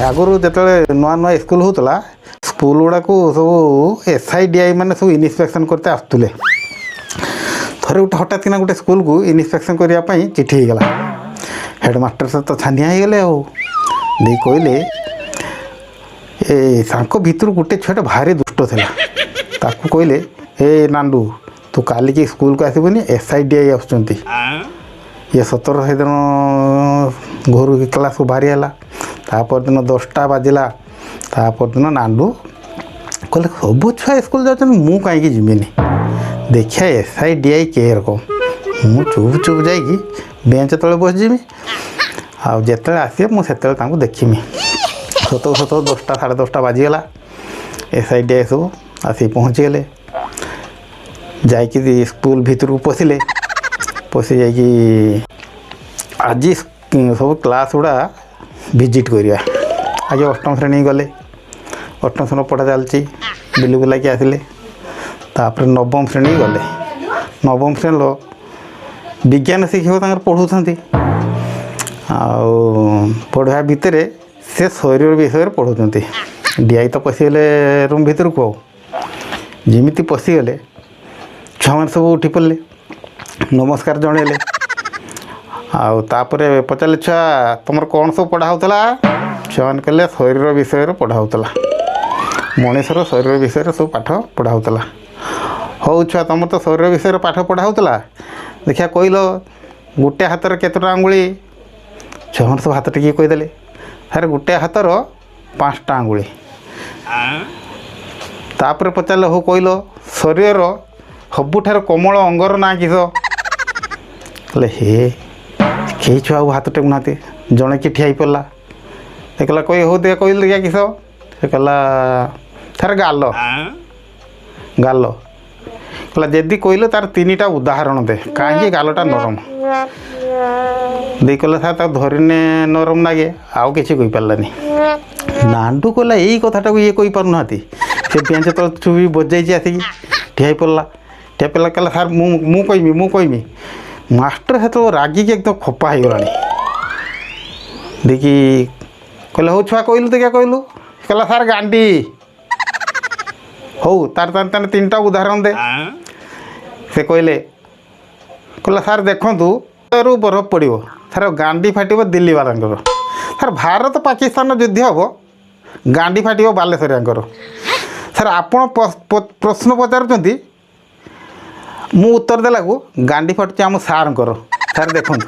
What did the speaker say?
ଆଗରୁ ଯେତେବେଳେ ନୂଆ ନୂଆ ସ୍କୁଲ ହେଉଥିଲା, ସ୍କୁଲ ଗୁଡ଼ାକୁ ସବୁ ଏସ୍ I, D I ମାନେ ସବୁ ଇନ୍ସପେକ୍ସନ୍ କରିତେ ଆସୁଥିଲେ। ଥରେ ଗୋଟେ ହଠାତ୍ କିନା ଗୋଟେ ସ୍କୁଲକୁ ଇନ୍ସପେକ୍ସନ୍ କରିବା ପାଇଁ ଚିଠି ହେଇଗଲା। ହେଡ଼ମାଷ୍ଟର ତ ଛାନିଆ ହେଇଗଲେ ଆଉ ଦେଇ କହିଲେ, ଏ ତାଙ୍କ ଭିତରୁ ଗୋଟେ ଛୁଆଟା ଭାରି ଦୁଷ୍ଟ ଥିଲା, ତାକୁ କହିଲେ, "ଏ ନାଣ୍ଡୁ, ତୁ କାଲିକି ସ୍କୁଲକୁ ଆସିବୁନି, ଏସ୍ I, D I ଆସୁଛନ୍ତି।" ଇଏ 17 ସେଦିନ ଘରୁ କ୍ଲାସ୍କୁ ବାହାରି ହେଲା। ତା ପରଦିନ 10ଟା ବାଜିଲା। ତା ପରଦିନ ନାଣ୍ଡୁ କହିଲେ, ସବୁ ଛୁଆ ସ୍କୁଲ ଯାଉଛନ୍ତି, ମୁଁ କାହିଁକି ଯିବିନି? ଦେଖିବା ଏସ୍ I, D I କେ ରକମ। ମୁଁ ଚୁପ୍ ଚୁପ୍ ଯାଇକି ବେଞ୍ଚ ତଳେ ବସିଯିବି ଆଉ ଯେତେବେଳେ ଆସିବେ, ମୁଁ ସେତେବେଳେ ତାଙ୍କୁ ଦେଖିମି। ସତ ସତ 10ଟା 10:30 ବାଜିଗଲା। ଏସ୍ I, D I ସବୁ ଆସିକି ପହଞ୍ଚିଗଲେ। ଯାଇକି ସ୍କୁଲ ଭିତରକୁ ପଶିଲେ। ପଶି ଯାଇକି ଆଜି ସବୁ କ୍ଲାସ୍ ଗୁଡ଼ା ଭିଜିଟ୍ କରିବା। ଆଜି ଅଷ୍ଟମ ଶ୍ରେଣୀ ଗଲେ। ଅଷ୍ଟମ ଶ୍ରେଣୀ ପଢ଼ା ଚାଲିଛି, ବୁଲି ବୁଲାକି ଆସିଲେ। ତାପରେ ନବମ ଶ୍ରେଣୀ ଗଲେ। ନବମ ଶ୍ରେଣୀର ବିଜ୍ଞାନ ଶିକ୍ଷକ ତାଙ୍କର ପଢ଼ୁଛନ୍ତି ଆଉ ପଢ଼ିବା ଭିତରେ ସେ ଶରୀର ବିଷୟରେ ପଢ଼ୁଛନ୍ତି। ଡିଆଇ ତ ପଶିଗଲେ ରୁମ୍ ଭିତରକୁ। ଆଉ ଯେମିତି ପଶିଗଲେ, ଛୁଆମାନେ ସବୁ ଉଠି ପଡ଼ିଲେ, ନମସ୍କାର ଜଣେଇଲେ। ଆଉ ତାପରେ ପଚାରିଲେ, "ଛୁଆ, ତୁମର କ'ଣ ସବୁ ପଢ଼ା ହେଉଥିଲା?" ଛୁଆମାନେ କହିଲେ, "ଶରୀର ବିଷୟରେ ପଢ଼ା ହେଉଥିଲା, ମଣିଷର ଶରୀର ବିଷୟରେ ସବୁ ପାଠ ପଢ଼ା ହେଉଥିଲା।" "ହଉ ଛୁଆ, ତୁମର ତ ଶରୀର ବିଷୟରେ ପାଠ ପଢ଼ା ହେଉଥିଲା, ଦେଖିବା କହିଲ, ଗୋଟେ ହାତରେ କେତେଟା ଆଙ୍ଗୁଳି?" ଛୁଆମାନେ ସବୁ ହାତ ଟେକିକି କହିଦେଲେ, "ସାର୍, ଗୋଟେ ହାତର 5ଟା ଆଙ୍ଗୁଳି।" ତାପରେ ପଚାରିଲେ, "ହଉ କହିଲ, ଶରୀରର ସବୁଠାରୁ କୋମଳ ଅଙ୍ଗର ନାଁ କିସ?" କହିଲେ, ହେ, କେହି ଛୁଆ ଆଉ ହାତ ଟେକୁନାହାନ୍ତି। ଜଣେ କିଏ ଠିଆ ହେଇପଡ଼ିଲା। ସେ କହିଲା, କହି ହଉ ଦେ, କହିଲି ଦେଖିଆ କିସ? ସେ କହିଲା, "ସାର୍, ଗାଲ, ଗାଲ।" କହିଲା, "ଯଦି କହିଲେ ତାର ତିନିଟା ଉଦାହରଣ ଦେ, କାହିଁକି ଗାଲଟା ନରମ?" ଦେଇ କହିଲା, "ସାର୍, ତାକୁ ଧରିନେ ନରମ ଲାଗେ।" ଆଉ କିଛି କହିପାରିଲାନି। ନାଣ୍ଡୁ କହିଲା, ଏଇ କଥାଟାକୁ ଇଏ କହିପାରୁନାହାନ୍ତି। ସେ ବେଞ୍ଚ ତଳେ ଚୁପି ବଜେଇଛି, ଆସିକି ଠିଆ ହେଇ ପଡ଼ିଲା। ଠିଆ ପଡ଼ିଲା, କହିଲା, "ସାର୍, ମୁଁ କହିବି, ମୁଁ କହିବି।" ମାଷ୍ଟର ସେତେବେଳେ ରାଗିକି ଏକଦମ ଖୋପା ହେଇଗଲାଣି। ଦେଖି କହିଲେ, "ହଉ ଛୁଆ, କହିଲୁ ଦେଖିଆ, କହିଲୁ।" କହିଲା, "ସାର୍, ଗାଣ୍ଡି।" "ହଉ, ତାର ତାର ତିନିଟା ଉଦାହରଣ ଦେ।" ସେ କହିଲେ, କହିଲା, "ସାର୍, ଦେଖନ୍ତୁ, ରୁ ବରଫ ପଡ଼ିବ ସାର୍, ଗାଣ୍ଡି ଫାଟିବ ଦିଲ୍ଲୀ ବାଲାଙ୍କର। ସାର୍, ଭାରତ ପାକିସ୍ତାନ ଯୁଦ୍ଧ ହେବ, ଗାଣ୍ଡି ଫାଟିବ ବାଲେଶ୍ୱରିଆଙ୍କର। ସାର୍, ଆପଣ ପ୍ରଶ୍ନ ପଚାରୁଛନ୍ତି, ମୁଁ ଉତ୍ତର ଦେଲାକୁ ଗାଣ୍ଡି ଫାଟୁଛି ଆମ ସାର୍ଙ୍କର। ସାର୍, ଦେଖନ୍ତୁ।"